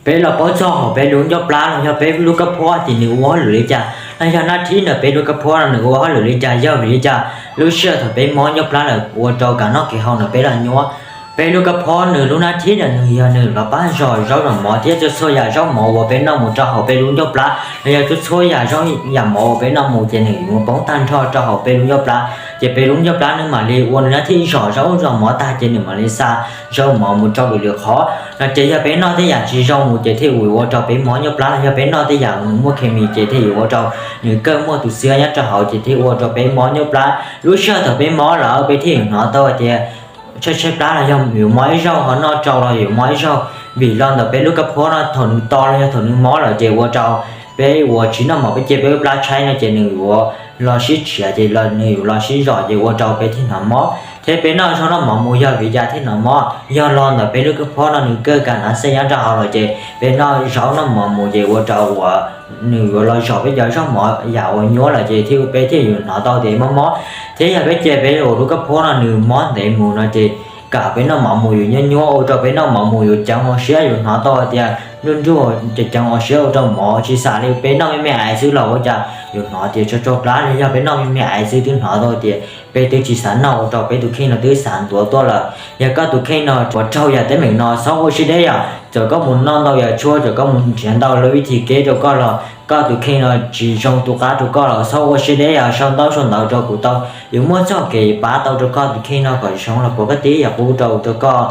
Peb los paub txog hauv peb lub ncauj plab los yog peb lub kab phuab ces nws ua hauj lwm li cas, los yog nab thib ntawm peb lub kab phuab no nws ua hauj lwm li cas, yog vim li cas lub sij hawm thaum peb mob ncauj plab lawm ua rau kav noj kev haus ntawm peb los nyuaj. Peb lub kab phuab nws lub nab thib ntawm nws yog nws los pab zom zaub zom mov thiab txhua txhua yam zaub mov uas peb noj mus rau hauv peb lub ncauj plab los yog txhua txhua yam zaub yam mov uas peb noj mus ces nws yuav poob tag nrho rau hauv peb lub ncauj plab, ces peb lub ncauj plab nws mam li ua nws nab thib zom zaub zom mov tag ces nws mam li xa zaub mov mus rau lwm lwm qhov no. Ces yog peb noj tej yam tsis zoo mus ces thiaj yuav ua rau peb mob ncauj plab, los yog peb noj tej yam nws muaj khes mis ces thiaj yuav ua rau nws kawg muaj tus xiab nyob rau hauv ces thiaj ua rau peb mob ncauj plab. Lub sij hawm thaum peb mob lawm peb thiaj yuav hnov tau tias tshaib tshaib plab los yog yuav mob ib zaug, ho noj rau los yuav mob ib zaug, vim los ntawm peb lub kab phuab no thaum nws to los yog thaum nws mob lawm ces ua rau peb uas tsis noj mov peb cia peb lub plab tshaib no ces nws yuav los sib tshiav ces nws yuav los sib zom ces ua rau peb thiaj hnov mob. Thiab peb noj zaub noj mov mus yog vim li cas thiaj hnov mob, yog los ntawm peb lub kab phuab no nws kawg kav nav xej nyob rau hauv lawm ces peb noj zaub noj mov mus ces ua rau uas nws yuav los zom peb cov zaub mov yam uas nyuaj lawm ces thiaj peb thiaj yuav hnov tau tias mob mob. Thiab yog peb cia peb uas lub kab phuab no nws mob ntev mus no ces kam peb noj mov mus yuav nyuaj nyuaj ua rau peb noj mov mus yuav ceev hauv siab, yuav hnov tau tias nruj nruj ceev ceev hauv siab ua rau mov tsis xam li. Peb noj me me aiv xwb los ua cas yuav hnov tias tso tso plab li, yog peb noj me me aiv xwb twb hnov tau tias peb twb tsis xav noj ua rau peb tus kheej no twb xav ntuav tuaj lawm. Yog koj tus kheej no puas raug yam teeb meem no txhob ua siab deb yom, txawm koj mus noj ntau yam tshuaj, txawm koj mus nrhiav ntau lub vib thib keb rau koj los koj tus kheej no tsis zoo tu qab rau koj los txhob ua siab deb yom, sau ntaub sau ntawv rau kuv tau, yuav muaj txoj kev pab tau rau koj tus kheej no kom zoo los puas koj tib yam qub rau rau koj